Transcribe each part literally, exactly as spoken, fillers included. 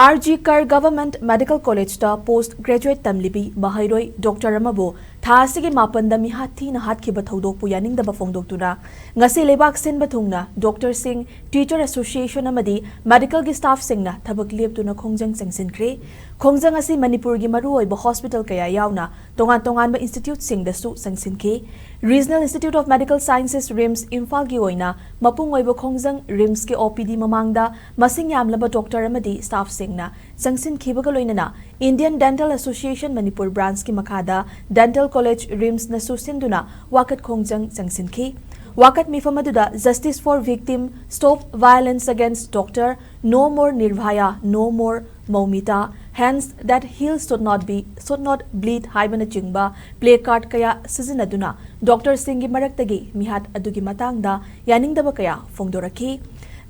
R G ꯀꯔ government medical ꯀꯣꯂꯦꯖꯇ post graduate ꯇꯝꯂꯤꯕꯤ ꯃꯍꯩꯔꯣꯏ ꯗꯣꯛꯇꯔ ꯑꯃꯕꯨ ꯊꯥ ꯑꯁꯤꯒꯤ ꯃꯥꯄꯟꯗ ꯃꯤꯍꯥꯠ ꯊꯤꯅ ꯍꯥꯠꯈꯤꯕ ꯊꯧꯗꯣꯛꯄꯨ ꯌꯥꯅꯤꯡꯗꯕ ꯐꯣꯡꯗꯣꯛꯇꯨꯅ ꯉꯁꯤ ꯂꯩꯕꯥꯛ ꯁꯤꯟꯕ ꯊꯨꯡꯅ ꯗꯣꯛꯇꯔꯁꯤꯡ, ꯇꯤꯆꯔ ꯑꯦꯁꯣꯁꯤꯌꯦꯁꯟ ꯑꯃꯗꯤ ꯃꯦꯗꯤꯀꯦꯜꯒꯤ ꯁ꯭ꯇꯥꯐꯁꯤꯡꯅ ꯊꯕꯛ ꯂꯦꯞꯇꯨꯅ ꯈꯣꯡꯖꯪ ꯆꯪꯁꯤꯟꯈ꯭ꯔꯦ꯫ ꯈꯣꯡꯖꯪ ꯑꯁꯤ ꯃꯅꯤꯄꯨꯔꯒꯤ ꯃꯔꯨꯑꯣꯏꯕ ꯍꯣꯁꯄꯤꯇꯥꯜ ꯀꯌꯥ ꯌꯥꯎꯅ ꯇꯣꯉꯥꯟ ꯇꯣꯉꯥꯟꯕ ꯏꯟꯁꯇꯤꯇ꯭ꯌꯨꯠꯁꯤꯡꯗꯁꯨ ꯆꯪꯁꯤꯟꯈꯤ꯫ Regional institute of medical sciences, RIMS ꯏꯝꯐꯥꯜꯒꯤ ꯑꯣꯏꯅ ꯃꯄꯨꯡ ꯑꯣꯏꯕ ꯈꯣꯡꯖꯪ ꯔꯤꯝꯁꯀꯤ ꯑꯣ ꯄꯤ ꯗꯤ ꯃꯃꯥꯡꯗ ꯃꯁꯤꯡ ꯌꯥꯝꯂꯕ ꯗꯣꯛꯇꯔ ꯑꯃꯗꯤ ꯁ꯭ꯇꯥꯐꯁꯤꯡꯅ ꯆꯪꯁꯤꯟꯈꯤꯕꯒ ꯂꯣꯏꯅꯅ ꯏꯟꯗꯤꯌꯟ ꯗꯦꯟꯇꯦꯜ ꯑꯦꯁꯣꯁꯤꯌꯦꯁꯟ ꯃꯅꯤꯄꯨꯔ ꯕ꯭ꯔꯥꯟꯆꯀꯤ ꯃꯈꯥꯗ ꯗꯦꯟꯇꯦꯜ ꯀꯣꯂꯦꯖ ꯔꯤꯝꯁꯅꯁꯨ ꯁꯤꯟꯗꯨꯅ ꯋꯥꯀꯠ ꯈꯣꯡꯖꯪ ꯆꯪꯁꯤꯟꯈꯤ꯫ ꯋꯥꯀꯠ ꯃꯤꯐꯝ ꯑꯗꯨꯗ Justice for Victim, Stop Violence Against Doctor, No More Nirbhaya, No More Moumita, Hands That Heal Should Not Be, Should Not Bleed ꯍꯥꯏꯕꯅꯆꯤꯡꯕ ꯄ꯭ꯂꯦ ꯀꯥꯔꯗ ꯀꯌꯥ ꯁꯤꯖꯤꯟꯅꯗꯨꯅ ꯗꯣꯛꯇꯔꯁꯤꯡꯒꯤ ꯃꯔꯛꯇꯒꯤ ꯃꯤꯍꯥꯠ ꯑꯗꯨꯒꯤ ꯃꯇꯥꯡꯗ ꯌꯥꯅꯤꯡꯗꯕ ꯀꯌꯥ ꯐꯣꯡꯗꯣꯔꯛꯈꯤ꯫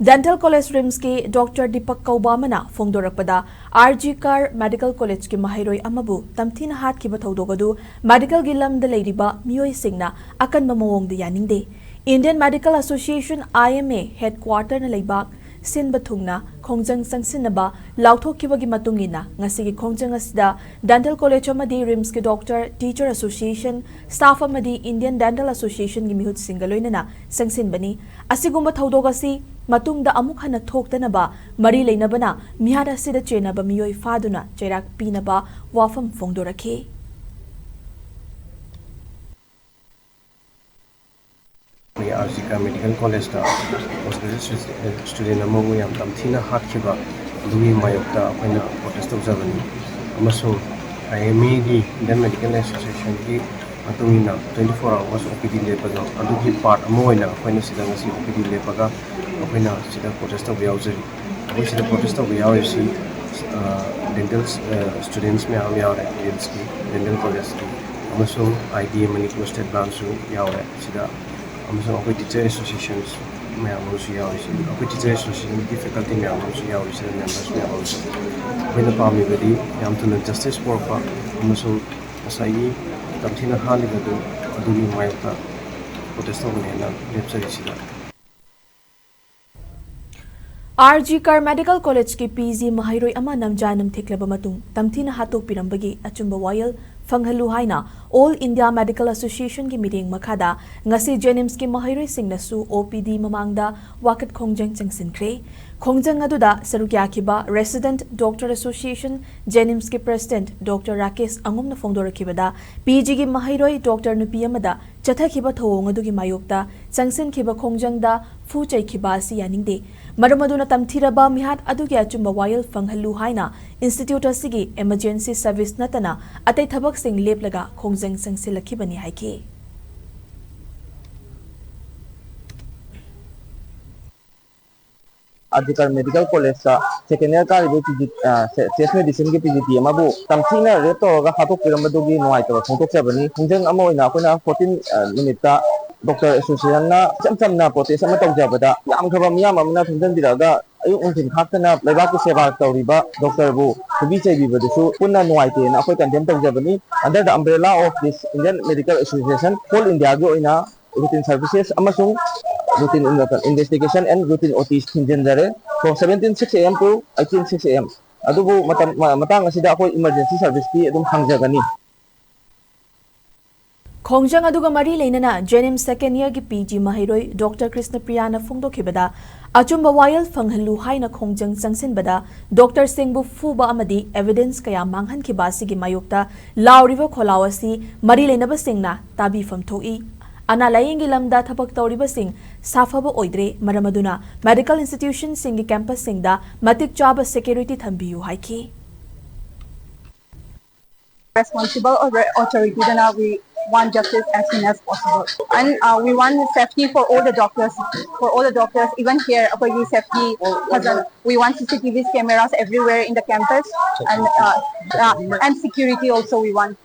ꯗꯦꯟꯇꯦꯜ ꯀꯣꯂꯦꯖ ꯔꯤꯝꯁꯀꯤ ꯗꯣꯛꯇꯔ ꯗꯤꯄꯛ ꯀꯧꯕ ꯑꯃꯅ ꯐꯣꯡꯗꯣꯔꯛꯄꯗ, ꯑꯥꯔ ꯖꯤ ꯀꯥꯔ ꯃꯦꯗꯤꯀꯦꯜ ꯀꯣꯂꯦꯖꯀꯤ ꯃꯍꯩꯔꯣꯏ ꯑꯃꯕꯨ ꯇꯝꯊꯤꯅ ꯍꯥꯠꯈꯤꯕ ꯊꯧꯗꯣꯛ ꯑꯗꯨ ꯃꯦꯗꯤꯀꯦꯜꯒꯤ ꯂꯝꯗ ꯂꯩꯔꯤꯕ ꯃꯤꯑꯣꯏꯁꯤꯡꯅ ꯑꯀꯟꯕ ꯃꯑꯣꯡꯗ ꯌꯥꯅꯤꯡꯗꯦ꯫ Indian medical association, I M A, ꯍꯦꯗꯀ꯭ꯋꯥꯇꯔꯅ ꯂꯩꯕꯥꯛ ꯁꯤꯟꯕ ꯊꯨꯡꯅ ꯈꯣꯡꯖꯪ ꯆꯪꯁꯤꯟꯅꯕ ꯂꯥꯎꯊꯣꯛꯈꯤꯕꯒꯤ ꯃꯇꯨꯡ ꯏꯟꯅ ꯉꯁꯤꯒꯤ ꯈꯣꯡꯖꯪ ꯑꯁꯤꯗ ꯗꯦꯟꯇꯦꯜ ꯀꯣꯂꯦꯖ ꯑꯃꯗꯤ ꯔꯤꯝꯁꯀꯤ ꯗꯣꯛꯇꯔ ꯇꯤꯆꯔ ꯑꯦꯁꯣꯁꯤꯌꯦꯁꯟ, ꯁ꯭ꯇꯥꯐ ꯑꯃꯗꯤ ꯏꯟꯗꯤꯌꯟ ꯗꯦꯟꯇꯦꯜ ꯑꯦꯁꯣꯁꯤꯌꯦꯁꯟꯒꯤ ꯃꯤꯍꯨꯠꯁꯤꯡꯒ ꯂꯣꯏꯅꯅ ꯆꯪꯁꯤꯟꯕꯅꯤ꯫ ꯑꯁꯤꯒꯨꯝꯕ ꯊꯧꯗꯣꯛ ꯑꯁꯤ ꯃꯇꯨꯡꯗ ꯑꯃꯨꯛ ꯍꯟꯅ ꯊꯣꯛꯇꯅꯕ ꯃꯔꯤ ꯂꯩꯅꯕꯅ ꯃꯤꯍꯥꯠ ꯑꯁꯤꯗ ꯆꯦꯟꯅꯕ ꯃꯤꯑꯣꯏ ꯐꯥꯗꯨꯅ ꯆꯩꯔꯥꯛ ꯄꯤꯅꯕ ꯋꯥꯐꯝ ꯐꯣꯡꯗꯣꯔꯛꯈꯤ꯫ ꯑꯩꯈꯣꯏꯒꯤ ꯑꯥꯔ ꯖꯤ ꯀꯥꯔ ꯃꯦꯗꯤꯀꯦꯜ ꯀꯣꯂꯦꯖꯇ ꯄꯣꯁꯠ ꯒ꯭ꯔꯦꯖꯨꯑꯦꯠ ꯁ꯭ꯇꯨꯗꯦꯟ ꯑꯃꯕꯨ ꯌꯥꯝ ꯇꯝꯊꯤꯅ ꯍꯥꯠꯈꯤꯕ ꯑꯗꯨꯒꯤ ꯃꯥꯌꯣꯛꯇ ꯑꯩꯈꯣꯏꯅ ꯄ꯭ꯔꯣꯇꯦꯁ ꯇꯧꯖꯕꯅꯤ꯫ ꯑꯃꯁꯨꯡ ꯑꯥꯏ ꯑꯦꯝ ꯑꯦꯒꯤ, ꯏꯟꯗꯤꯌꯟ ꯃꯦꯗꯤꯀꯦꯜ ꯑꯦꯁꯣꯁꯤꯌꯦꯁꯟꯒꯤ ꯃꯇꯨꯡ ꯏꯟꯅ twenty four hours O P D ꯂꯦꯞꯄꯗꯣ, ꯑꯗꯨꯒꯤ ꯄꯥꯔꯠ ꯑꯃ ꯑꯣꯏꯅ ꯑꯩꯈꯣꯏꯅ ꯁꯤꯗ ꯉꯁꯤ O P D ꯂꯦꯞꯄꯒ ꯑꯩꯈꯣꯏꯅ ꯁꯤꯗ ꯄ꯭ꯔꯣꯇꯦꯁ ꯇꯧꯕ ꯌꯥꯎꯖꯔꯤ꯫ ꯑꯩꯈꯣꯏ ꯁꯤꯗ ꯄ꯭ꯔꯣꯇꯦꯁ ꯇꯧꯕ ꯌꯥꯎꯔꯤꯁꯤ, ꯑ, ꯗꯦꯟꯇꯦꯜ, ꯑ, ꯁ꯭ꯇꯨꯗꯦꯟꯠꯁ ꯃꯌꯥꯝ ꯌꯥꯎꯔꯦ, ꯔꯤꯝꯁꯀꯤ ꯗꯦꯟꯇꯦꯜ ꯀꯣꯂꯦꯖꯀꯤ, ꯑꯃꯁꯨꯡ I D A Manipur state ꯕ꯭ꯔꯥꯟꯁꯁꯨ ꯌꯥꯎꯔꯦ ꯁꯤꯗ, ꯑꯃꯁꯨꯡ ꯑꯩꯈꯣꯏ ꯇꯤꯆꯔ ꯑꯦꯁꯣꯁꯤꯌꯦꯁꯟꯁ ꯃꯌꯥꯝ ꯑꯃꯁꯨ ꯌꯥꯎꯔꯤ ꯁꯤꯗ, ꯑꯩꯈꯣꯏ ꯇꯤꯆꯔ ꯑꯦꯁꯣꯁꯤꯌꯦꯁꯟꯒꯤ ꯐꯦꯀꯜꯇꯤ ꯃꯌꯥꯝ ꯑꯃꯁꯨ ꯌꯥꯎꯔꯤ ꯁꯤꯗ, ꯃꯦꯝꯕꯔꯁ ꯃꯌꯥꯝ ꯑꯃꯁꯨ꯫ ꯑꯩꯈꯣꯏꯅ ꯄꯥꯝꯃꯤꯕꯗꯤ ꯌꯥꯝ ꯊꯨꯅ ꯖꯁꯇꯤꯁ ꯄꯨꯔꯛꯄ ꯑꯃꯁꯨꯡ ꯉꯁꯥꯏꯒꯤ ꯇꯝꯊꯤꯅ ꯍꯥꯠꯂꯤꯕꯗꯨ ꯑꯗꯨꯒꯤ ꯃꯥꯌꯣꯛꯇ ꯄ꯭ꯔꯣꯇꯦꯁ ꯇꯧꯒꯅꯦꯅ ꯂꯦꯞꯆꯔꯤ ꯁꯤꯗ꯫ ꯑꯥꯔ ꯖꯤ ꯀꯔ ꯃꯦꯗꯤꯀꯦꯜ ꯀꯣꯂꯦꯖꯀꯤ ꯄꯤ ꯖꯤ ꯃꯍꯩꯔꯣꯏ ꯑꯃ ꯅꯝꯖꯥ ꯅꯝꯊꯤꯛꯂꯕ ꯃꯇꯨꯡ ꯇꯝꯊꯤꯅ ꯍꯥꯠꯇꯣꯛꯄꯤꯔꯝꯕꯒꯤ ꯑꯆꯨꯝꯕ ꯋꯥꯌꯦꯜ ꯐꯪꯍꯜꯂꯨ ꯍꯥꯏꯅ ꯑꯣꯜ ꯏꯟꯗꯤꯌꯥ ꯃꯦꯗꯤꯀꯦꯜ ꯑꯦꯁꯣꯁꯤꯌꯦꯁꯟꯒꯤ ꯃꯤꯠꯌꯦꯡ ꯃꯈꯥꯗ ꯉꯁꯤ ꯖꯦꯅꯤꯝꯁꯀꯤ ꯃꯍꯩꯔꯣꯏꯁꯤꯡꯅꯁꯨ ꯑꯣ ꯄꯤ ꯗꯤ ꯃꯃꯥꯡꯗ ꯋꯥꯀꯠ ꯈꯣꯡꯖꯪ ꯆꯪꯁꯤꯟꯈ꯭ꯔꯦ꯫ ꯈꯣꯡꯖꯪ ꯑꯗꯨꯗ ꯁꯔꯨꯛ ꯌꯥꯈꯤꯕ ꯔꯦꯁꯤꯗꯦꯟꯠ ꯗꯣꯛꯇꯔ ꯑꯦꯁꯣꯁꯤꯌꯦꯁꯟ ꯖꯦꯅꯤꯝꯁꯀꯤ ꯄ꯭ꯔꯦꯁꯤꯗꯦꯟꯠ ꯗꯣꯛꯇꯔ ꯔꯥꯀꯦꯁ ꯑꯉꯣꯝꯅ ꯐꯣꯡꯗꯣꯔꯛꯈꯤꯕꯗ, ꯄꯤ ꯖꯤꯒꯤ ꯃꯍꯩꯔꯣꯏ ꯗꯣꯛꯇꯔ ꯅꯨꯄꯤ ꯑꯃꯗ ꯆꯠꯊꯈꯤꯕ ꯊꯧꯑꯣꯡ ꯑꯗꯨꯒꯤ ꯃꯥꯌꯣꯛꯇ ꯆꯪꯁꯤꯟꯈꯤꯕ ꯈꯣꯡꯖꯪꯗ ꯐꯨ ꯆꯩꯈꯤꯕ ꯑꯁꯤ ꯌꯥꯅꯤꯡꯗꯦ꯫ ꯃꯔꯝ ꯑꯗꯨꯅ ꯇꯝꯊꯤꯔꯕ ꯃꯤꯍꯥꯠ ꯑꯗꯨꯒꯤ ꯑꯆꯨꯝꯕ ꯋꯥꯌꯦꯜ ꯐꯪꯍꯜꯂꯨ ꯍꯥꯏꯅ ꯏꯟꯁꯇꯤꯇ꯭ꯌꯨꯠ ꯑꯁꯤꯒꯤ ꯏꯃꯔꯖꯦꯟꯁꯤ ꯁꯔꯚꯤꯁ ꯅꯠꯇꯅ ꯑꯇꯩ ꯊꯕꯛꯁꯤꯡ ꯂꯦꯞꯂꯒ ꯈꯣꯡꯖꯪ ꯆꯪꯁꯤꯜꯂꯛꯈꯤꯕꯅꯤ ꯍꯥꯏꯈꯤ꯫ ꯑꯥꯔ ꯖꯤ ꯀꯔ ꯃꯦꯗꯤꯀꯦꯜ ꯀꯣꯂꯦꯖꯇ ꯁꯦꯀꯦꯟ ꯏꯌꯥꯔ ꯀꯥꯔꯤꯕ ꯄꯤ ꯖꯤ, ꯑ, ꯆꯦꯁ ꯃꯦꯗꯤꯁꯤꯟꯒꯤ ꯄꯤ ꯖꯤ ꯇꯤ ꯑꯃꯕꯨ ꯇꯝꯊꯤꯅ ꯔꯦꯞ ꯇꯧꯔꯒ ꯍꯥꯠꯇꯣꯛꯄꯤꯔꯝꯕꯗꯨꯒꯤ ꯅꯨꯡꯉꯥꯏꯇꯕ ꯐꯣꯡꯗꯣꯛꯆꯕꯅꯤ꯫ ꯈꯣꯡꯖꯪ ꯑꯃ ꯑꯣꯏꯅ ꯑꯩꯈꯣꯏꯅ ꯐꯣꯔꯇꯤꯟ, ꯑ, ꯅꯨꯃꯤꯠꯇ ꯗꯣꯛꯇꯔ ꯑꯦꯁꯣꯁꯤꯌꯦꯁꯟꯅ ꯏꯆꯝ ꯆꯝꯅ ꯄ꯭ꯔꯣꯇꯦꯁ ꯑꯃ ꯇꯧꯖꯕꯗ ꯌꯥꯝꯈ꯭ꯔꯕ ꯃꯤꯌꯥꯝ ꯑꯃꯅ ꯊꯨꯝꯖꯤꯟꯕꯤꯔꯛꯑꯒ ꯑꯌꯨꯛ ꯅꯨꯡꯊꯤꯜ ꯈꯥꯛꯇꯅ ꯂꯩꯕꯥꯛꯀꯤ ꯁꯦꯕꯥ ꯇꯧꯔꯤꯕ ꯗꯣꯛꯇꯔꯕꯨ ꯐꯨꯕꯤ ꯆꯩꯕꯤꯕꯗꯨꯁꯨ ꯄꯨꯟꯅ ꯅꯨꯡꯉꯥꯏꯇꯦꯅ ꯑꯩꯈꯣꯏ ꯀꯟꯗꯦꯝ ꯇꯧꯖꯕꯅꯤ꯫ Under the umbrella of this Indian Medical Association, whole Indiaꯒꯤ ꯑꯣꯏꯅ routine services ꯑꯃꯁꯨꯡ routine investigation and routine O T ꯊꯤꯡꯖꯤꯟꯖꯔꯦ꯫ From seventeen six A M to eighteen six A M꯫ ꯑꯗꯨꯕꯨ ꯃꯇꯝ, ꯃ-, ꯃꯇꯥꯡ ꯑꯁꯤꯗ ꯑꯩꯈꯣꯏ emergency serviceꯀꯤ ꯑꯗꯨꯝ ꯍꯥꯡꯖꯒꯅꯤ꯫ ꯈꯣꯡꯖꯪ ꯑꯗꯨꯒ ꯃꯔꯤ ꯂꯩꯅꯅ ꯖꯦꯅꯤꯝꯁ ꯁꯦꯀꯦꯟ ꯏꯌꯔꯒꯤ ꯄꯤ ꯖꯤ ꯃꯍꯩꯔꯣꯏ ꯗꯣꯛꯇꯔ ꯀ꯭ꯔꯤꯁꯅꯄ꯭ꯔꯤꯌꯥꯅ ꯐꯣꯡꯗꯣꯛꯈꯤꯕꯗ, ꯑꯆꯨꯝꯕ ꯋꯥꯌꯦꯜ ꯐꯪꯍꯜꯂꯨ ꯍꯥꯏꯅ ꯈꯣꯡꯖꯪ ꯆꯪꯁꯤꯟꯕꯗ ꯗꯣꯛꯇꯔꯁꯤꯡꯕꯨ ꯐꯨꯕ ꯑꯃꯗꯤ evidence ꯀꯌꯥ ꯃꯥꯡꯍꯟꯈꯤꯕ ꯑꯁꯤꯒꯤ ꯃꯥꯌꯣꯛꯇ ꯂꯥꯎꯔꯤꯕ ꯈꯣꯜꯂꯥꯎ ꯑꯁꯤ ꯃꯔꯤ ꯂꯩꯅꯕꯁꯤꯡꯅ ꯇꯥꯕꯤꯐꯝ ꯊꯣꯛꯏ꯫ ꯑꯅꯥ ꯂꯥꯌꯦꯡꯒꯤ ꯂꯝꯗ ꯊꯕꯛ ꯇꯧꯔꯤꯕꯁꯤꯡ ꯁꯥꯐꯕ ꯑꯣꯏꯗ꯭ꯔꯦ, ꯃꯔꯝ ꯑꯗꯨꯅ ꯃꯦꯗꯤꯀꯦꯜ ꯏꯟꯁꯇꯤꯇ꯭ꯌꯨꯁꯟꯁꯤꯡꯒꯤ ꯀꯦꯝꯄꯁꯁꯤꯡꯗ ꯃꯇꯤꯛ ꯆꯥꯕ ꯁꯦꯀ꯭ꯌꯨꯔꯤꯇꯤ ꯊꯝꯕꯤꯌꯨ ꯍꯥꯏꯈꯤ꯫ Responsible authority ꯗꯅ we want justice as soon as possible. And, uh, we want safety for all the doctors, for all the doctors, even here, ꯑꯩꯈꯣꯏꯒꯤ safety ꯐꯖꯅ, we want C C T V cameras everywhere in the campus, and, uh, uh, and security also we want,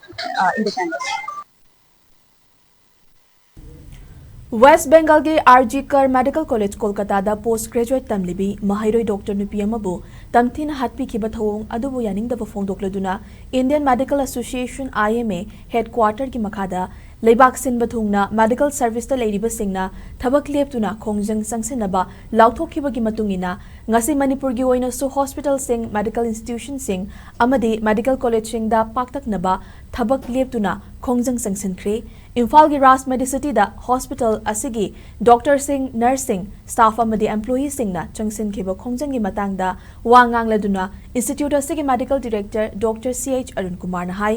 uh, in the campus. West ꯕꯦꯡꯒꯜꯒꯤ R G Kar medical college ꯀꯣꯜꯀꯇꯥꯗ post graduate ꯇꯝꯂꯤꯕꯤ ꯃꯍꯩꯔꯣꯏ doctor ꯅꯨꯄꯤ ꯑꯃꯕꯨ ꯇꯝꯊꯤꯅ ꯍꯥꯠꯄꯤꯈꯤꯕ ꯊꯧꯑꯣꯡ ꯑꯗꯨꯕꯨ ꯌꯥꯅꯤꯡꯗꯕ ꯐꯣꯡꯗꯣꯛꯂꯗꯨꯅ Indian medical association, I M A, ꯍꯦꯗꯀ꯭ꯋꯥꯇꯔꯒꯤ ꯃꯈꯥꯗ ꯂꯩꯕꯥꯛ ꯁꯤꯟꯕ ꯊꯨꯡꯅ ꯃꯦꯗꯤꯀꯦꯜ ꯁꯔꯚꯤꯁꯇ ꯂꯩꯔꯤꯕꯁꯤꯡꯅ ꯊꯕꯛ ꯂꯦꯞꯇꯨꯅ ꯈꯣꯡꯖꯪ ꯆꯪꯁꯤꯟꯅꯕ ꯂꯥꯎꯊꯣꯛꯈꯤꯕꯒꯤ ꯃꯇꯨꯡ ꯏꯟꯅ ꯉꯁꯤ ꯃꯅꯤꯄꯨꯔꯒꯤ ꯑꯣꯏꯅꯁꯨ ꯍꯣꯁꯄꯤꯇꯥꯜꯁꯤꯡ, ꯃꯦꯗꯤꯀꯦꯜ ꯏꯟꯁꯇꯤꯇ꯭ꯌꯨꯁꯟꯁꯤꯡ ꯑꯃꯗꯤ ꯃꯦꯗꯤꯀꯦꯜ ꯀꯣꯂꯦꯖꯁꯤꯡꯗ ꯄꯥꯛꯇꯛꯅꯕ ꯊꯕꯛ ꯂꯦꯞꯇꯨꯅ ꯈꯣꯡꯖꯪ ꯆꯪꯁꯤꯟꯈ꯭ꯔꯦ꯫ ꯏꯝꯐꯥꯜꯒꯤ ꯔꯥꯖ ꯃꯦꯗꯤꯁꯤꯇꯤꯗ ꯍꯣꯁꯄꯤꯇꯥꯜ ꯑꯁꯤꯒꯤ ꯗꯣꯛꯇꯔꯁꯤꯡ, ꯅꯔꯁꯁꯤꯡ, ꯁ꯭ꯇꯥꯐ ꯑꯃꯗꯤ ꯑꯦꯝꯄ꯭ꯂꯣꯌꯤꯁꯤꯡꯅ ꯆꯪꯁꯤꯟꯈꯤꯕ ꯈꯣꯡꯖꯪꯒꯤ ꯃꯇꯥꯡꯗ ꯋꯥ ꯉꯥꯡꯂꯗꯨꯅ ꯏꯟꯁꯇꯤꯇ꯭ꯌꯨꯠ ꯑꯁꯤꯒꯤ ꯃꯦꯗꯤꯀꯦꯜ ꯗꯤꯔꯦꯛꯇꯔ ꯗꯣꯛꯇꯔ ꯁꯤ ꯑꯩꯆ ꯑꯔꯨꯟ ꯀꯨꯃꯥꯔꯅ ꯍꯥꯏ,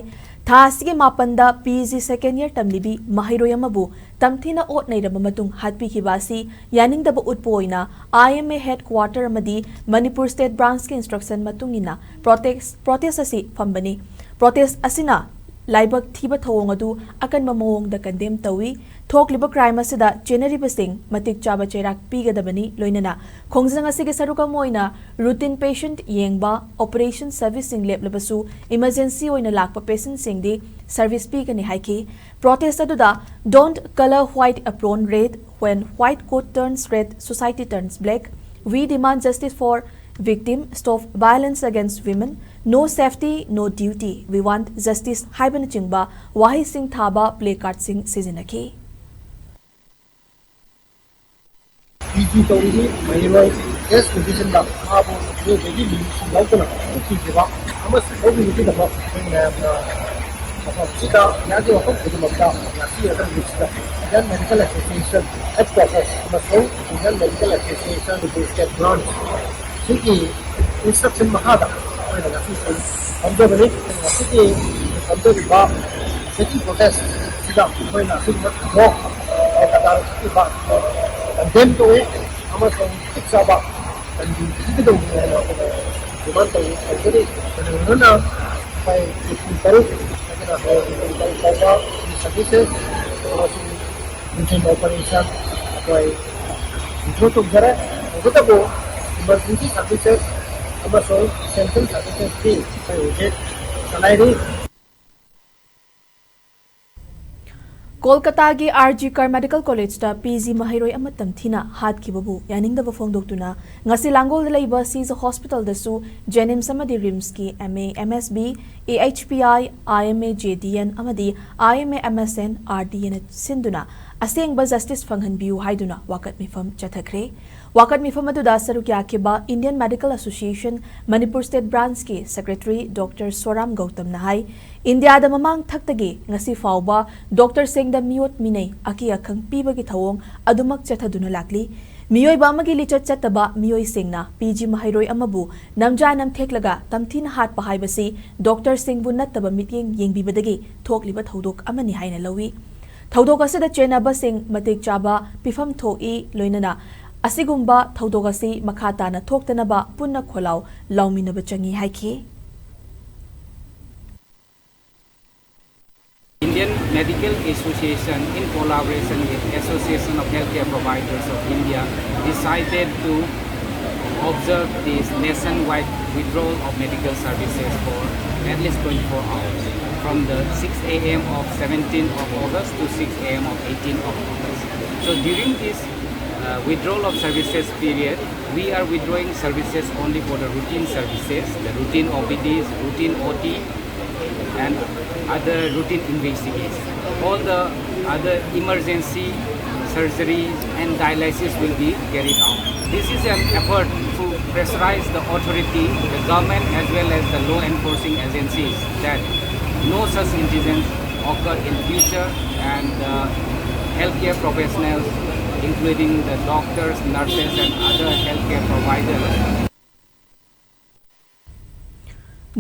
ꯊꯥ ꯑꯁꯤꯒꯤ ꯃꯥꯄꯟꯗ ꯄꯤ ꯖꯤ ꯁꯦꯀꯦꯟ ꯏꯌꯔ ꯇꯝꯂꯤꯕꯤ ꯃꯍꯩꯔꯣꯏ ꯑꯃꯕꯨ ꯇꯝꯊꯤꯅ ꯑꯣꯠ ꯅꯩꯔꯕ ꯃꯇꯨꯡ ꯍꯥꯠꯄꯤꯈꯤꯕ ꯑꯁꯤ ꯌꯥꯅꯤꯡꯗꯕ ꯎꯠꯄ ꯑꯣꯏꯅ ꯑꯥꯏ ꯑꯦꯝ ꯑꯦ ꯍꯦꯗ ꯀ꯭ꯋꯥꯇꯔ ꯑꯃꯗꯤ ꯃꯅꯤꯄꯨꯔ ꯁ꯭ꯇꯦꯠ ꯕ꯭ꯔꯥꯟꯁꯀꯤ ꯏꯟꯁꯇ꯭ꯔꯛꯁꯟ ꯃꯇꯨꯡ ꯏꯟꯅ ꯄ꯭ꯔꯣꯇꯦꯁ, ꯄ꯭ꯔꯣꯇꯦꯁ ꯑꯁꯤ ꯐꯝꯕꯅꯤ꯫ ꯄ꯭ꯔꯣꯇꯦꯁ ꯑꯁꯤꯅ ꯂꯥꯏꯕꯛ ꯊꯤꯕ ꯊꯧꯑꯣꯡ ꯑꯗꯨ ꯑꯀꯟꯕ ꯃꯑꯣꯡꯗ ꯀꯟꯗꯦꯝ ꯇꯧꯏ꯫ ꯊꯣꯛꯂꯤꯕ ꯀ꯭ꯔꯥꯏꯝ ꯑꯁꯤꯗ ꯆꯦꯟꯅꯔꯤꯕꯁꯤꯡ ꯃꯇꯤꯛ ꯆꯥꯕ ꯆꯩꯔꯥꯛ ꯄꯤꯒꯗꯕꯅꯤ꯫ ꯂꯣꯏꯅꯅ ꯈꯣꯡꯖꯪ ꯑꯁꯤꯒꯤ ꯁꯔꯨꯛ ꯑꯃ ꯑꯣꯏꯅ ꯔꯨꯇꯤꯟ ꯄꯦꯁꯦꯟꯠ ꯌꯦꯡꯕ, ꯑꯣꯄꯔꯦꯁꯟ ꯁꯔꯚꯤꯁꯁꯤꯡ ꯂꯦꯞꯂꯕꯁꯨ ꯏꯃꯔꯖꯦꯟꯁꯤ ꯑꯣꯏꯅ ꯂꯥꯛꯄ ꯄꯦꯁꯦꯟꯠꯁꯤꯡꯗꯤ ꯁꯔꯚꯤꯁ ꯄꯤꯒꯅꯤ ꯍꯥꯏꯈꯤ꯫ ꯄ꯭ꯔꯣꯇꯦꯁ ꯑꯗꯨꯗ "Don't color white apron red, when white coat turns red, society turns black. We demand justice for victim, stop violence against women, no safety, no duty, we want justice" ꯍꯥꯏꯕꯅꯆꯤꯡꯕ ꯋꯥꯍꯩꯁꯤꯡ ꯊꯥꯕ play ꯀꯥꯔꯗꯁꯤꯡ ꯁꯤꯖꯤꯟꯅꯈꯤ꯫ P G ꯇꯧꯔꯤꯕꯤ ꯃꯍꯩꯔꯣꯏ health ꯀꯟꯗꯤꯁꯟꯗ ꯃꯥꯕꯨ ꯃꯤꯑꯣꯏꯕꯒꯤ ꯃꯤꯅꯨꯡꯁꯤ ꯂꯧꯗꯅ ꯄꯨꯈꯤꯈꯤꯕ ꯑꯃꯁꯨꯡ ꯂꯧꯈꯤꯕꯒꯤꯗꯃꯛ ꯑꯩꯈꯣꯏ ꯃꯌꯥꯝꯅ ꯃꯐꯝ ꯑꯁꯤꯗ ꯏꯟꯗꯤꯌꯥꯒꯤ ꯃꯐꯝ ꯈꯨꯗꯤꯡꯃꯛꯇ ꯉꯁꯤ ꯑꯗꯨ ꯅꯨꯃꯤꯠꯁꯤꯗ ꯏꯟꯗꯤꯌꯟ ꯃꯦꯗꯤꯀꯦꯜ ꯑꯦꯁꯣꯁꯤꯌꯦꯁꯟ ꯍꯦꯗ ꯀ꯭ꯋꯥꯇꯔꯁ ꯑꯃꯁꯨꯡ Indian medical association state branch ꯁꯤꯒꯤ ꯏꯟꯁꯇ꯭ꯔꯛꯁꯟ ꯃꯈꯥꯗ ꯑꯩꯈꯣꯏꯅ ꯉꯁꯤ ꯐꯝꯖꯕꯅꯤ꯫ ꯉꯁꯤꯒꯤ ꯐꯝꯖꯔꯤꯕ ꯁꯤꯒꯤ ꯄ꯭ꯔꯣꯇꯦꯁ ꯑꯁꯤꯗ ꯑꯩꯈꯣꯏꯅ ꯑꯁꯤꯒꯨꯝꯕ ꯊꯧꯗꯣꯛ ꯀꯗꯥꯔ ꯊꯣꯛꯂꯤꯕ ꯀꯟꯗꯦꯝ ꯇꯧꯏ ꯑꯃꯁꯨꯡ ꯃꯇꯤꯛ ꯆꯥꯕ ꯀꯟꯕꯤꯒꯗꯧꯕꯅꯤ ꯍꯥꯏꯅ ꯑꯩꯈꯣꯏꯅ ꯗꯤꯃꯥꯟ ꯇꯧꯖꯔꯤ꯫ ꯀꯔꯤꯒꯨꯝꯕꯅ ꯑꯩꯈꯣꯏ ꯄꯨꯡ ꯇꯔꯨꯛ ꯑꯗꯨꯅ ꯍꯌꯦꯡ ꯄꯨꯡ ꯇꯔꯨꯛ ꯐꯥꯎꯕ ꯁꯥꯔꯚꯤꯁꯦꯁ ꯑꯃꯁꯨꯡ ꯅꯨꯡꯊꯤꯜ ꯑꯣꯄꯔꯦꯁꯟ ꯑꯩꯈꯣꯏ ꯋꯤꯗ꯭ꯔꯣ ꯇꯧꯖꯔꯦ꯫ ꯇꯧꯕꯇꯕꯨ ꯏꯃꯔꯖꯦꯟꯁꯤ ꯁꯥꯔꯚꯤꯁꯦꯁ ꯑꯃꯁꯨꯡ ꯑꯦꯁꯦꯟꯁꯤꯌꯦꯜ ꯁꯥꯔꯚꯤꯁꯦꯁꯇꯤ ꯑꯩꯈꯣꯏ ꯍꯧꯖꯤꯛ ꯆꯂꯥꯏꯔꯤ꯫ ꯀꯣꯜꯀꯇꯥꯒꯤ ꯑꯥꯔ ꯖꯤ ꯀꯔ ꯃꯦꯗꯤꯀꯦꯜ ꯀꯣꯂꯦꯖꯇ ꯄꯤ ꯖꯤ ꯃꯍꯩꯔꯣꯏ ꯑꯃ ꯇꯝꯊꯤꯅ ꯍꯥꯠꯈꯤꯕꯕꯨ ꯌꯥꯅꯤꯡꯗꯕ ꯐꯣꯡꯗꯣꯛꯇꯨꯅ ꯉꯁꯤ ꯂꯥꯡꯒꯣꯜꯗ ꯂꯩꯕ ꯁꯤꯖ ꯍꯣꯁꯄꯤꯇꯥꯜꯗꯁꯨ ꯖꯦꯅꯤꯝꯁ ꯑꯃꯗꯤ ꯔꯤꯝꯁꯀꯤ M A, M S B, A H P I, I M A J D N ꯑꯃꯗꯤ I M A M S N R D ꯑꯦꯟꯅ ꯁꯤꯟꯗꯨꯅ ꯑꯁꯦꯡꯕ ꯖꯁꯇꯤꯁ ꯐꯪꯍꯟꯕꯤꯌꯨ ꯍꯥꯏꯗꯨꯅ ꯋꯥꯀꯠ ꯃꯤꯐꯝ ꯆꯠꯊꯈ꯭ꯔꯦ꯫ ꯋꯥꯀꯠ ꯃꯤꯐꯝ ꯑꯗꯨꯗ ꯁꯔꯨꯛ ꯌꯥꯈꯤꯕ Indian Medical Association Manipur State Branch ꯀꯤ Secretary Doctor ꯁꯣꯔꯥꯝ ꯒꯧꯇꯝꯅ ꯍꯥꯏ, ꯏꯟꯗꯤꯌꯥꯗ ꯃꯃꯥꯡ ꯊꯛꯇꯒꯤ ꯉꯁꯤ ꯐꯥꯎꯕ ꯗꯣꯛꯇꯔꯁꯤꯡꯗ ꯃꯤꯑꯣꯠ ꯃꯤꯅꯩ, ꯑꯀꯤ ꯑꯈꯪ ꯄꯤꯕꯒꯤ ꯊꯧꯑꯣꯡ ꯑꯗꯨꯃꯛ ꯆꯠꯊꯗꯨꯅ ꯂꯥꯛꯂꯤ꯫ ꯃꯤꯑꯣꯏꯕ ꯑꯃꯒꯤ ꯂꯤꯆꯠ ꯆꯠꯇꯕ ꯃꯤꯑꯣꯏꯁꯤꯡꯅ ꯄꯤ ꯖꯤ ꯃꯍꯩꯔꯣꯏ ꯑꯃꯕꯨ ꯅꯝꯖꯥ ꯅꯝꯊꯦꯛꯂꯒ ꯇꯝꯊꯤꯅ ꯍꯥꯠꯄ ꯍꯥꯏꯕꯁꯤ ꯗꯣꯛꯇꯔꯁꯤꯡꯕꯨ ꯅꯠꯇꯕ ꯃꯤꯠꯌꯦꯡ ꯌꯦꯡꯕꯤꯕꯗꯒꯤ ꯊꯣꯛꯂꯤꯕ ꯊꯧꯗꯣꯛ ꯑꯃꯅꯤ ꯍꯥꯏꯅ ꯂꯧꯏ꯫ ꯊꯧꯗꯣꯛ ꯑꯁꯤꯗ ꯆꯦꯟꯅꯕꯁꯤꯡ ꯃꯇꯤꯛ ꯆꯥꯕ ꯄꯤꯐꯝ ꯊꯣꯛꯏ, ꯂꯣꯏꯅꯅ ꯑꯁꯤꯒꯨꯝꯕ ꯊꯧꯗꯣꯛ ꯑꯁꯤ ꯃꯈꯥ ꯇꯥꯅ ꯊꯣꯛꯇꯅꯕ ꯄꯨꯟꯅ ꯈꯣꯜꯂꯥꯎ ꯂꯥꯎꯃꯤꯟꯅꯕ ꯆꯪꯏ ꯍꯥꯏꯈꯤ꯫ Indian Medical Association, in collaboration with Association of Healthcare Providers of India, decided to observe this nationwide withdrawal of medical services for at least twenty-four hours, from the six a m of seventeenth of August to six a m of eighteenth of August. So during this uh, withdrawal of services period, we are withdrawing services only for the routine services, the routine O P Ds, routine O T, and other routine investigations. All the other emergency surgeries and dialysis will be carried out. This is an effort to pressurize the authority, the government, as well as the law enforcing agencies that no such incidents occur in future, and uh, healthcare professionals, including the doctors, nurses, and other healthcare providers.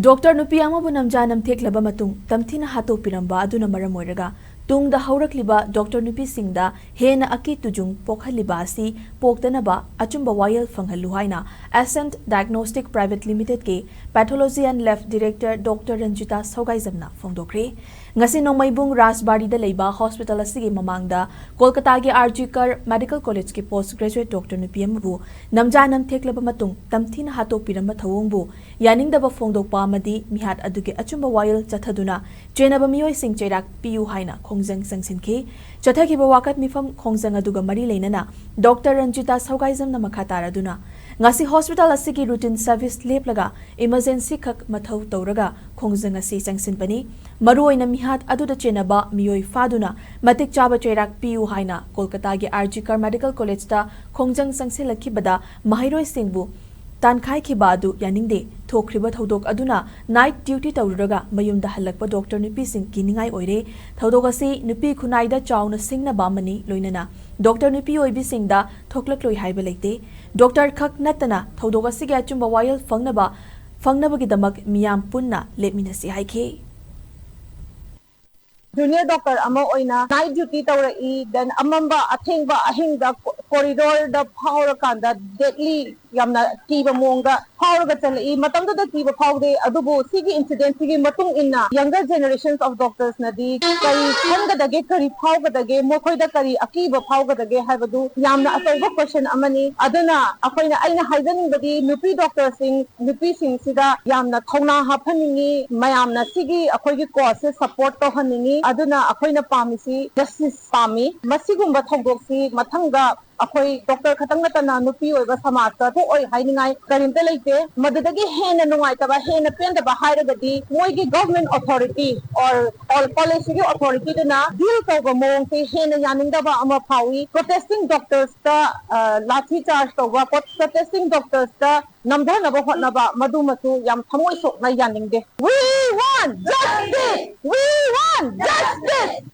Doctor ꯅꯨꯄꯤ ꯑꯃꯕꯨ ꯅꯝꯖꯥ ꯅꯝꯊꯦꯛꯂꯕ ꯃꯇꯨꯡ ꯇꯝꯊꯤꯅ ꯍꯥꯠꯇꯣꯛꯄꯤꯔꯝꯕ ꯑꯗꯨꯅ ꯃꯔꯝ ꯑꯣꯏꯔꯒ ꯇꯨꯡꯗ ꯍꯧꯔꯛꯂꯤꯕ doctor ꯅꯨꯄꯤꯁꯤꯡꯗ ꯍꯦꯟꯅ ꯑꯀꯤ ꯇꯨꯖꯨꯡ ꯄꯣꯛꯍꯜꯂꯤꯕ ꯑꯁꯤ ꯄꯣꯛꯇꯅꯕ ꯑꯆꯨꯝꯕ ꯋꯥꯌꯦꯜ ꯐꯪꯍꯜꯂꯨ ꯍꯥꯏꯅ Ascent Diagnostic Private Limited ꯀꯤ Pathology and Lab Director doctor Ranjita ꯁꯧꯒꯥꯏꯖꯝꯅ ꯐꯣꯡꯗꯣꯛꯈ꯭ꯔꯦ꯫ ꯉꯁꯤ ꯅꯣꯡꯃꯩꯕꯨꯡ ꯔꯥꯖꯕꯥꯔꯤꯗ ꯂꯩꯕ ꯍꯣꯁꯄꯤꯇꯥꯜ ꯑꯁꯤꯒꯤ ꯃꯃꯥꯡꯗ ꯀꯣꯜꯀꯇꯥꯒꯤ ꯑꯥꯔ ꯖꯤ ꯀꯔ ꯃꯦꯗꯤꯀꯦꯜ ꯀꯣꯂꯦꯖꯀꯤ ꯄꯣꯁ ꯒ꯭ꯔꯦꯖꯨꯑꯦꯠ ꯗꯣꯛꯇꯔ ꯅꯨꯄꯤ ꯑꯃꯕꯨ ꯅꯝꯖꯥ ꯅꯝꯊꯦꯛꯂꯕ ꯃꯇꯨꯡ ꯇꯝꯊꯤꯅ ꯍꯥꯠꯇꯣꯛꯄꯤꯔꯝꯕ ꯊꯧꯑꯣꯡꯕꯨ ꯌꯥꯅꯤꯡꯗꯕ ꯐꯣꯡꯗꯣꯛꯄ ꯑꯃꯗꯤ ꯃꯤꯍꯥꯠ ꯑꯗꯨꯒꯤ ꯑꯆꯨꯝꯕ ꯋꯥꯌꯦꯜ ꯆꯠꯊꯗꯨꯅ ꯆꯦꯟꯅꯕ ꯃꯤꯑꯣꯏꯁꯤꯡ ꯆꯩꯔꯥꯛ ꯄꯤꯌꯨ ꯍꯥꯏꯅ ꯈꯣꯡꯖꯪ ꯆꯪꯁꯤꯟꯈꯤ꯫ ꯆꯠꯊꯈꯤꯕ ꯋꯥꯀꯠ ꯃꯤꯐꯝ ꯈꯣꯡꯖꯪ ꯑꯗꯨꯒ ꯃꯔꯤ ꯂꯩꯅꯅ ꯗꯣꯛꯇꯔ ꯔꯟꯖꯤꯇꯥ ꯁꯧꯒꯥꯏꯖꯝꯅ ꯃꯈꯥ ꯇꯥꯔꯗꯨꯅ ꯉꯁꯤ ꯍꯣꯁꯄꯤꯇꯥꯜ ꯑꯁꯤꯒꯤ ꯔꯨꯇꯤꯟ ꯁꯔꯚꯤꯁ ꯂꯦꯞꯂꯒ ꯏꯃꯔꯖꯦꯟꯁꯤ ꯈꯛ ꯃꯊꯧ ꯇꯧꯔꯒ ꯈꯣꯡꯖꯪ ꯑꯁꯤ ꯆꯪꯁꯤꯟꯕꯅꯤ꯫ ꯃꯔꯨꯑꯣꯏꯅ ꯃꯤꯍꯥꯠ ꯑꯗꯨꯗ ꯆꯦꯟꯅꯕ ꯃꯤꯑꯣꯏ ꯐꯥꯗꯨꯅ ꯃꯇꯤꯛ ꯆꯥꯕ ꯆꯩꯔꯥꯛ ꯄꯤꯌꯨ ꯍꯥꯏꯅ ꯀꯣꯜꯀꯇꯥꯒꯤ ꯑꯥꯔ ꯖꯤ ꯀꯔ ꯃꯦꯗꯤꯀꯦꯜ ꯀꯣꯂꯦꯖꯇ ꯈꯣꯡꯖꯪ ꯆꯪꯁꯤꯜꯂꯛꯈꯤꯕꯗ ꯃꯍꯩꯔꯣꯏꯁꯤꯡꯕꯨ ꯇꯥꯟꯈꯥꯏꯈꯤꯕ ꯑꯗꯨ ꯌꯥꯅꯤꯡꯗꯦ꯫ ꯊꯣꯛꯈ꯭ꯔꯤꯕ ꯊꯧꯗꯣꯛ ꯑꯗꯨꯅ ꯅꯥꯏꯠ ꯗ꯭ꯌꯨꯇꯤ ꯇꯧꯔꯨꯔꯒ ꯃꯌꯨꯝꯗ ꯍꯜꯂꯛꯄ ꯗꯣꯛꯇꯔ ꯅꯨꯄꯤꯁꯤꯡ ꯀꯤꯅꯤꯡꯉꯥꯏ ꯑꯣꯏꯔꯦ꯫ ꯊꯧꯗꯣꯛ ꯑꯁꯤ ꯅꯨꯄꯤ ꯈꯨꯟꯅꯥꯏꯗ ꯆꯥꯎꯅ ꯁꯤꯡꯅꯕ ꯑꯃꯅꯤ, ꯂꯣꯏꯅꯅ ꯗꯣꯛꯇꯔ ꯅꯨꯄꯤ ꯑꯣꯏꯕꯤꯁꯤꯡꯗ ꯊꯣꯛꯂꯛꯂꯣꯏ ꯍꯥꯏꯕ ꯂꯩꯇꯦ꯫ ꯗꯣꯛꯇꯔ ꯈꯛ ꯅꯠꯇꯅ ꯊꯧꯗꯣꯛ ꯑꯁꯤꯒꯤ ꯑꯆꯨꯝꯕ ꯋꯥꯌꯦꯜ ꯐꯪꯅꯕ, ꯐꯪꯅꯕꯒꯤꯗꯃꯛ ꯃꯤꯌꯥꯝ ꯄꯨꯟꯅ ꯂꯦꯞꯃꯤꯟꯅꯁꯤ ꯍꯥꯏꯈꯤ꯫ ꯖꯨꯅꯤꯌꯔ ꯗꯣꯛꯇꯔ ꯑꯃ ꯑꯣꯏꯅ ꯅꯥꯏꯠ ꯗ꯭ꯌꯨꯇꯤ ꯇꯧꯔꯛꯏ, ꯗꯦꯟ ꯑꯃꯝꯕ ꯑꯊꯦꯡꯕ ꯑꯍꯤꯡꯗ ꯀꯣꯔꯤꯗꯣꯔꯗ ꯐꯥꯎꯔꯀꯥꯟꯗ ꯗꯦꯠꯂꯤ ꯌꯥꯝꯅ ꯀꯤꯕ ꯃꯑꯣꯡꯗ ꯐꯥꯎꯔꯒ ꯆꯠꯂꯛꯏ꯫ ꯃꯇꯝꯗꯨꯗ ꯀꯤꯕ ꯐꯥꯎꯗꯦ, ꯑꯗꯨꯕꯨ ꯁꯤꯒꯤ ꯏꯟꯁꯤꯗꯦꯟꯁꯤꯒꯤ ꯃꯇꯨꯡ ꯏꯟꯅ younger generations of doctors ꯅꯗꯤ ꯀꯔꯤ ꯈꯟꯒꯗꯒꯦ, ꯀꯔꯤ ꯐꯥꯎꯒꯗꯒꯦ, ꯃꯈꯣꯏꯗ ꯀꯔꯤ ꯑꯀꯤꯕ ꯐꯥꯎꯒꯗꯒꯦ ꯍꯥꯏꯕꯗꯨ ꯌꯥꯝꯅ ꯑꯆꯧꯕ ꯀꯣꯏꯁꯟ ꯑꯃꯅꯤ꯫ ꯑꯗꯨꯅ ꯑꯩꯈꯣꯏꯅ, ꯑꯩꯅ ꯍꯥꯏꯖꯅꯤꯡꯕꯗꯤ ꯅꯨꯄꯤ ꯗꯣꯛꯇꯔꯁꯤꯡ, ꯅꯨꯄꯤꯁꯤꯡꯁꯤꯗ ꯌꯥꯝꯅ ꯊꯧꯅꯥ ꯍꯥꯞꯍꯟꯅꯤꯡꯉꯤ, ꯃꯌꯥꯝꯅ ꯁꯤꯒꯤ ꯑꯩꯈꯣꯏꯒꯤ ꯀꯣꯖꯁꯦ ꯁꯄꯣꯔꯠ ꯇꯧꯍꯟꯅꯤꯡꯉꯤ꯫ ꯑꯗꯨꯅ ꯑꯩꯈꯣꯏꯅ ꯄꯥꯝꯃꯤꯁꯤ ꯖꯁꯇꯤꯁ ꯄꯥꯝꯃꯤ꯫ ꯃꯁꯤꯒꯨꯝꯕ ꯊꯧꯗꯣꯛꯁꯤ ꯃꯊꯪꯗ ꯑꯩꯈꯣꯏ ꯗꯣꯛꯇꯔ ꯈꯛꯇꯪ ꯅꯠꯇꯅ ꯅꯨꯄꯤ ꯑꯣꯏꯕ ꯁꯃꯥꯖꯇ ꯊꯣꯛꯑꯣꯏ ꯍꯥꯏꯅꯤꯡꯉꯥꯏ ꯀꯔꯤꯝꯇ ꯂꯩꯇꯦ꯫ ꯃꯗꯨꯗꯒꯤ ꯍꯦꯟꯅ ꯅꯨꯡꯉꯥꯏꯇꯕ, ꯍꯦꯟꯅ ꯄꯦꯟꯗꯕ ꯍꯥꯏꯔꯒꯗꯤ ꯃꯣꯏꯒꯤ ꯒꯚꯔꯟꯃꯦꯟ ꯑꯣꯊꯣꯔꯤꯇꯤ ꯑꯣꯔ ꯀꯣꯂꯦꯖꯁꯤꯒꯤ ꯑꯣꯊꯣꯔꯤꯇꯤꯗꯨꯅ ꯗꯤꯜ ꯇꯧꯕ ꯃꯑꯣꯡꯁꯦ ꯍꯦꯟꯅ ꯌꯥꯅꯤꯡꯗꯕ ꯑꯃ ꯐꯥꯎꯏ꯫ ꯄ꯭ꯔꯣꯇꯦꯁꯇꯤꯡ ꯗꯣꯛꯇꯔꯁꯇ ꯂꯥꯊꯤ ꯆꯥꯔꯖ ꯇꯧꯕ, ꯄ꯭ꯔꯣꯇꯦꯁꯇꯤꯡ ꯗꯣꯛꯇꯔꯁꯇ ꯅꯝꯊꯅꯕ ꯍꯣꯠꯅꯕ, ꯃꯗꯨꯃꯁꯨ ꯌꯥꯝ ꯊꯃꯣꯏ ꯁꯣꯛꯅ ꯌꯥꯅꯤꯡꯗꯦ꯫ We want justice! We want justice!